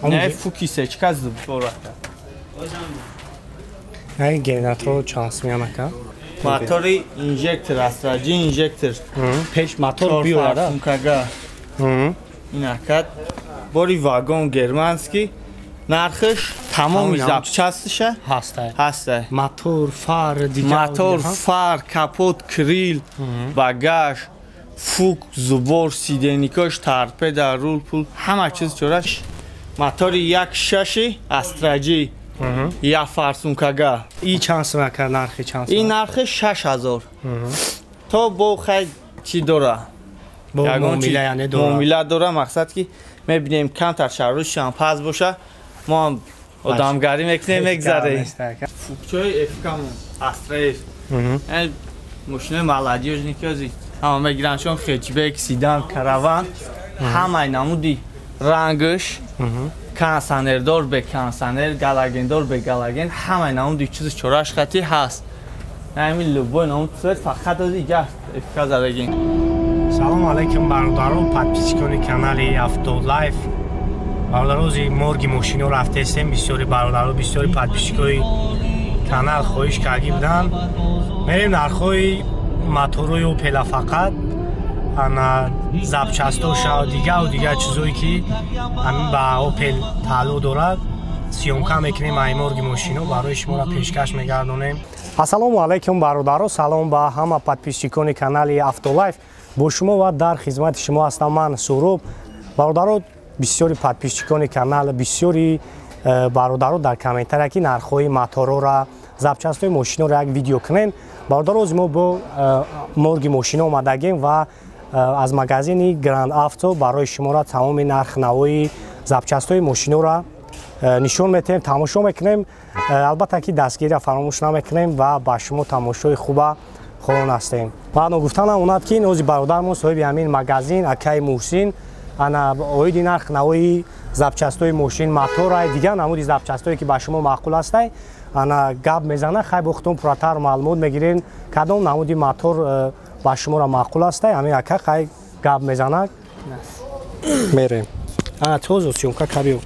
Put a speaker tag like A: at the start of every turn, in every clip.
A: Не фуки сечка зубора.
B: Не генератор чанд сум ака?
A: Мотори инжектор Астра G инжектор.
B: Пеш мотор биёрада.
A: Функага. Ин ака бори вагон германский нархш тамоми запчастиша
B: ҳаста.
A: Ҳаста.
B: Мотор, фар, дигар.
A: Мотор, фар, капот, крил, багаж, фук, зубор, сиденикош, торпеда, рул, пул, ҳама чиз чораш. Мотори 1.6 Астра G. Я фарсункага.
B: И чанд сум ака нархи чанд сум?
A: Ин нархи 6000. То бо хай чӣ дора?
B: Бо муомила яъне дора.
A: Муомила дора, мақсад ки мебинем камтар шароитшам пас боша, мо ҳам одамгарӣ мекунем, мегзарем. Фукчои ФК-мон Астра F. Мошинои молодёжники ози ҳама мегиранд, чун хэтчбек, седан, караван, ҳамаи намуди рангш, кондиционердор, бе кондиционер, галогендор, бе галоген, ҳамаи намуди чизи чораш хати ҳаст. Ҳамин любой намуд цвет фақат ози иҷа ФК задагин.
B: Салом алейкум бародарон, подписчикони канали Автолайф. Бародарон, ози морги мошино рафтестем. Бисёри бародарон, бисёри подписчикои канал хоҳиш карда буданд. Мерем нархҳои моторҳои Опела фақат, ана запчастоша дигар дигар чизое ки ҳамин ба Опел тааллуқ дорад, съёмка мекунем ай морги мошино, барои шуморо пешкаш мегардонем. Ассалому алайкум бародаро, салом ба ҳама подписчикони канали Автолайф. Бо шумо ва дар хизмати шумо ҳастам ман Суҳроб. Бародаро, бисёри подписчикони канал, бисёри бародаро дар комментария ки нархҳои моторҳоро, запчастҳои мошиноро як видео кунем. Бародаро, оз мо бо морги мошино омадагем ва аз магазини Гранд Авто барои шуморо тамоми нархнавои запчастҳои мошиноро нишон метиҳем, тамошо мекунем. Албатта ки дастгириро фаромӯш намекунем ва ба шумо тамошои хуба хоҳон ҳастем. Ва ногуфтанам онад ки нози бародармон соҳиби ҳамин магазин акаи Муҳсин ана оиди нархнавои запчастҳои мошин, моторай, дигар намуди запчастҳое ки ба шумо маъқул ҳастай, ана гап мезана. Хай бо худтон пурратар маълумот мегирем кадом намуди мотор ба шуморо маъқул ҳастай. Ҳамин ака хай гап мезана. Мерем. Ана тозо съёмка кабиё.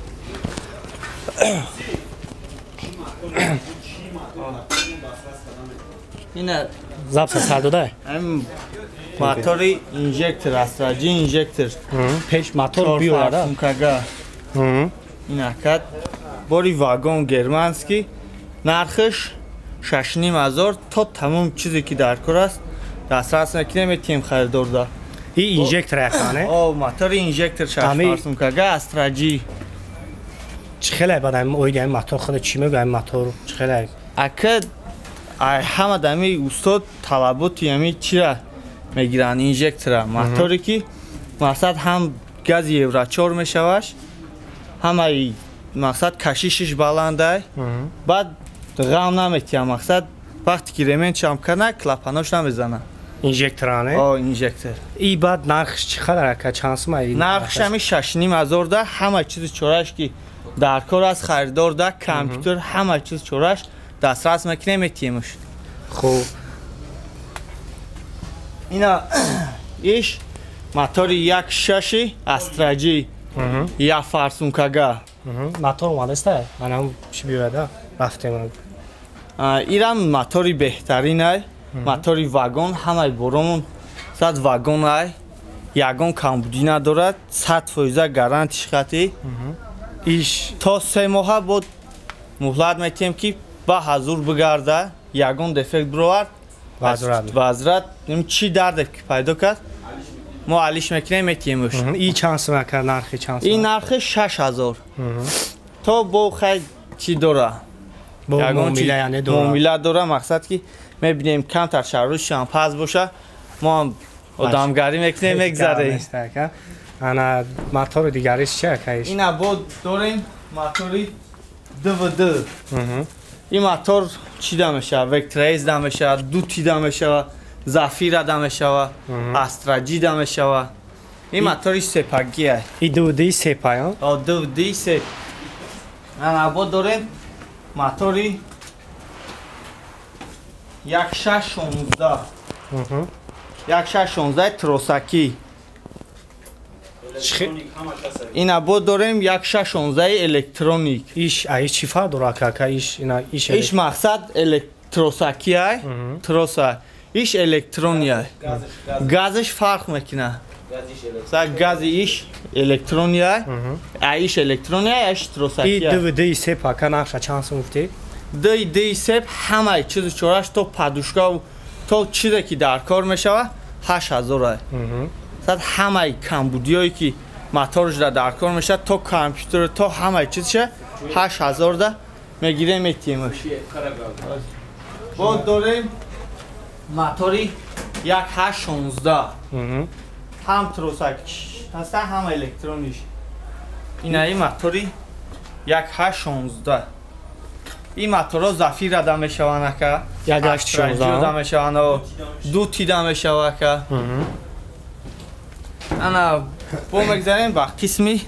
A: Ина
B: запса сар дода?
A: Мотори инжектор Астра G инжектор.
B: Пеш мотор биёрада.
A: Функага. Ин ака бори вагон германский нархш 6500 то тамом чизе ки дар кор аст дастрас мекунем, метиҳем харидорда.
B: И инжектор ака, не?
A: О, мотори инжектор 6 фарсункага Астра G.
B: Чӣ хеле бад ами оиди ами мотор худ чӣ мегӯ ами мотор чӣ хеле?
A: Ака ҳама дами устод талаботи ами чира мегиранд инжектора, моторе ки мақсад ҳам гази евро 4 мешаваш, ҳамаи мақсад кашишиш баландай, баъд ғам наметиҳам, мақсад вақте ки ременчам кана клапанош намезана.
B: Инжектора, не?
A: О, инжектор.
B: И баъд нархш чӣ қадар ака, чанд сум ай?
A: Нархш ами 6500 да, ҳама чизи чораш ки дар кор аст харидор да, компютер, ҳама чиз чораш дастрас мекунем, метиҳемш.
B: Хуб.
A: Ина иш мотори 1.6 Астра G. Я фарсункага.
B: Мотор омадаста? Манам чӣ биёяда? Рафтем.
A: Ирам мотори беҳтарин ай, мотори вагон, ҳамаи боромон сад вагон ай, ягон камбудӣ надорад, 100% гарантиш хати.
B: Иш
A: то 3 моҳа бо муҳлат метиҳем ки ба ҳазур бигарда, ягон дефект бировард, вазрат, чӣ дарде ки пайдо кард, мо алиш мекунем, метиҳемш.
B: И чанд сум ака нархи чанд сум?
A: Ин нархи 6000. То бо хай чӣ дора?
B: Бо муомила яъне дора.
A: Муомила дора, мақсад ки мебинем камтар шароитшам пас боша, мо ҳам одамгарӣ мекунем, мегзарем.
B: Ана мотори дигариш чи ака иш?
A: Ина бо дорем мотори ДВД. Ин мотор чӣ да мешавад? Вектра да мешавад, Дути да мешавад, Зафира да мешавад, Астра G да мешавад. Ин мотори сепагӣ.
B: И ДВД сепа,
A: а? ДВД сеп. Ана бо дорем мотори 1616. 1616 тросакӣ. Ина бо дорем 1616 электроник.
B: Иш ай чӣ фарқ дорад ака? Иш ина иш
A: иш мақсад электросаки ай, троса. Иш электрони ай. Газиш фарқ мекунад. Гази иш электрони ай, ай иш электрони ай, иш тросаки ай.
B: И ДВД сеп ака нархша чанд сум гуфтӣ?
A: ДВД сеп ҳамаи чизу чораш то подушка то чизе ки дар кор мешавад 8000 ай. Сад ҳамаи камбудиҳое ки моторш дар кор мешавад то компютер то ҳамаи чизша 8000 да мегирем метиемаш. Бо дорем мотори 1816. Ҳам тросак ҳаста, ҳам электрониш. Инаи мотори 1816. Ин моторҳо Зафира да мешаванд ака.
B: 1816
A: да мешаванд, ду тида мешавад ака. Ана бо мегзарем ба қисми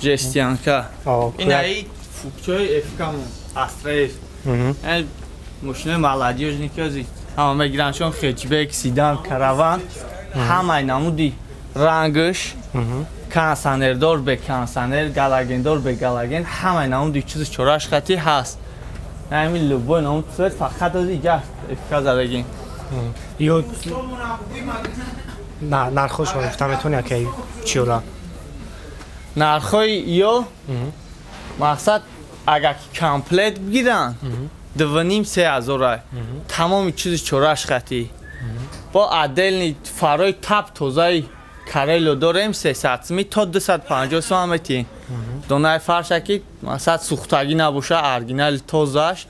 A: жестянка. Инаи фукчои ФК-мон Астра Ф. Мошинои молодёжники ҳозир ҳама мегиранд, чун хэтчбек, седан, караван, ҳамаи намуди рангш, кондиционердор, бе кондиционер, галогендор, бе галоген, ҳамаи намуди чизу чораш хати ҳаст. Ҳамин любой намуд цвет фақат аз иҷа ФК задагим.
B: Ё нархошро гуфта метавонӣ ака чиёра?
A: Нархҳои ё мақсад агар ки комплект бигиранд 2,5-3 ҳазор ай. Тамоми чизи чораш хати. Бо отдельный фарои тап тозаи Карело дорем 300 сум то 250 сум метиҳем. Донаи фарша ки мақсад сӯхтагӣ набоша, оригинали тозааш.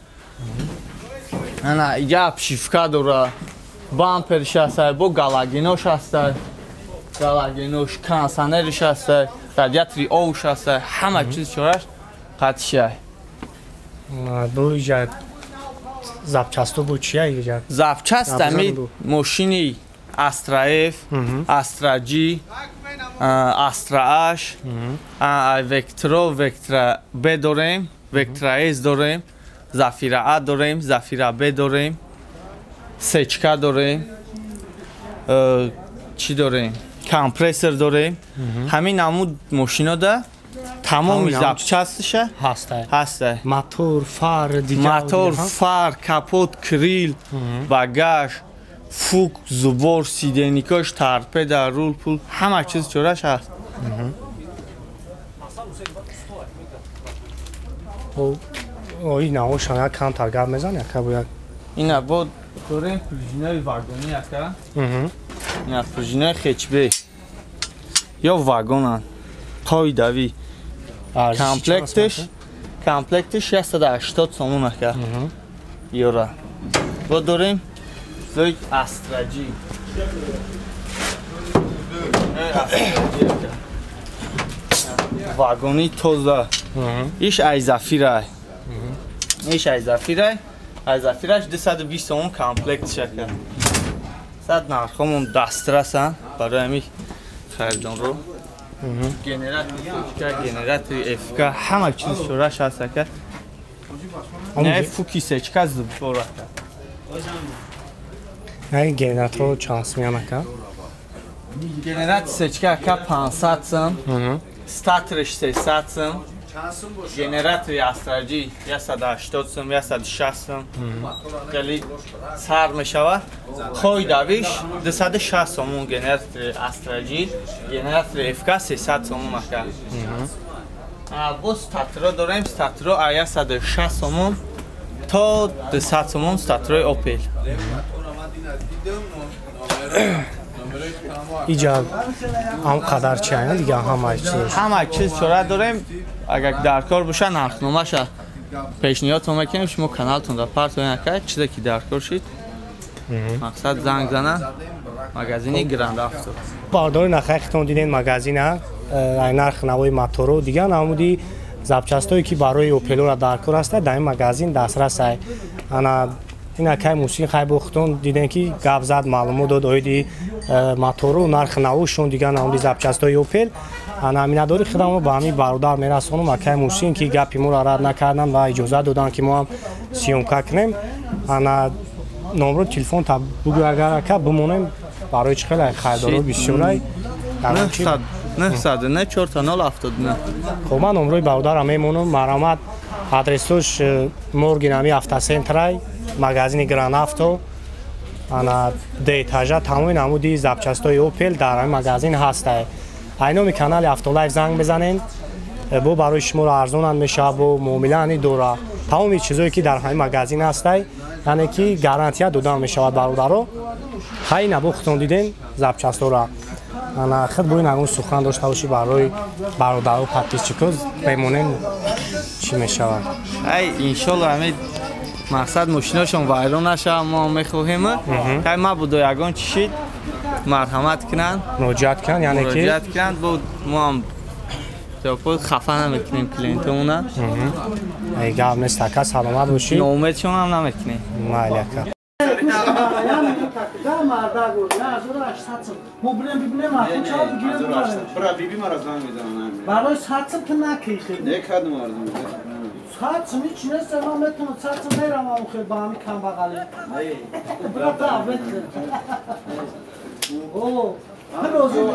A: Ана иҷа обшивка дора, бамперш ҳаста, бо галогенош ҳаста, галогенош, кондиционерш ҳаста, радиатори овш ҳаста, ҳама чиз чораш қатишай.
B: Бо иҷа запчасто бо чия иҷа?
A: Запчаст ами мошини Астра Ф, Астра G, Астра H, Вектро, Вектра Б дорем, Вектра С дорем, Зафира А дорем, Зафира Б дорем, сечка дорем, чӣ дорем? Компрессор дорем. Ҳамин намуд мошино да тамоми запчастша ҳаста.
B: Мотор, фар, дигар
A: мотор, фар, капот, крил, багаж, фук, зубор, сиденикош, торпеда, рул, пул, ҳама чиз чораш ҳаст.
B: Ина ошан як камтар гап мезан, яка бояд.
A: Ина бо дорем пружинаи вагонӣ ака. Ина пружинаи хэтчбек ё вагонанд. Қоидавӣ. Комплектиш 680 сомон ака. Ёра. Бо дорем зои Астра G. Вагони тоза. Иш ай Зафира. Иш ай Зафира. Ай Зафираш 220 сомон комплектиш ака. Сад нархомон дастрасан барои ҳамин харидонро. Генератори сочка, генератори ФК, ҳама чиз чораш ҳаст ака. Не фуки сечка зубор ака.
B: Не генератор чанд сум ака?
A: Генератор сечка ака 500 сум, статорш 300 сум, генератори Астра G 180 сум, 160 сум. Хеле сар мешавад. Қоидавиш 260 сомон генератори Астра G, генератори ФК 300 сомон ака. Боз статро дорем, статро 160 сомон то 200 сомон статрои Опел.
B: Иҷа ҳам қадар чи ай, дига ҳамаи чиз.
A: Ҳамаи чиз чора дорем. Агар дар кор боша нархномаша пешниҳодтон мекунем, шумо каналтон дар партоен ака, чизе ки дар кор шид мақсад занг зана магазини Гранд Авто.
B: Бардори нахайхтон диден магазина, ай нарх навои моторо дига намуди запчастое ки барои Опелора дар кор аста, дар ин магазин дастрас ай. Ана ин акай Мусин хай бохтон диден ки гап зад, маълумот дод оиди мотору нарх навошон дига намуди запчастои Опел. Ана аминадори худамро ба ҳамин бародар мерасонам, акай Мусин ки гапи моро рад накарданд ва иҷозат доданд ки мо ҳам съёмка кунем. Ана номро телефон та бугӯ агар ака бимонем барои чӣ хеле харидоро бисёрай.
A: 909 4 0 79.
B: Хоб, ман номрои бародарам мемонам, марҳамат. Адресош морги нами автоцентрай, магазини Гранавто, ана д этажа. Тамоми намуди запчастои Опел дар ҳамин магазин ҳастай. Ай номи канали Автолайф занг бизанен, бо барои шуморо арзонанд мешавад, бо муомилаани дора. Тамоми чизое ки дар ҳамин магазин ҳастай, яъне ки гарантия дода мешавад. Бародаро, хай, бо худтон диден запчастора. Ана худ бо ин ягон сухан дошта бошӣ барои бародару подписчико, бемонем, чӣ мешавад?
A: Ай, иншолло, ҳамин мақсад мошиношон вайрон нашавад, мо мехоҳем. Хай, мабудо ягон чӣ шид, марҳамат кунанд.
B: Муроҷиат кунанд, яъне ки
A: муроҷиат кунанд, бо мо ҳам хафа намекунем клиентомона.
B: Ай, гап нест, ака, саломат бошӣ.
A: Ноумедшон ҳам намекунем.
B: Майли, ака.
C: Мо бирем бибинем, ахи чаро бигирем.
D: Бра, биби мара занг мезанам.
C: Барои 100 сум ту накихи.
D: Не кардам арзон.
C: 100 сум ҳеч нест, ман метавонам 100 сум мерам, охир ба ҳами камбағалӣ. Бира, та, бетхе. О, розӣ.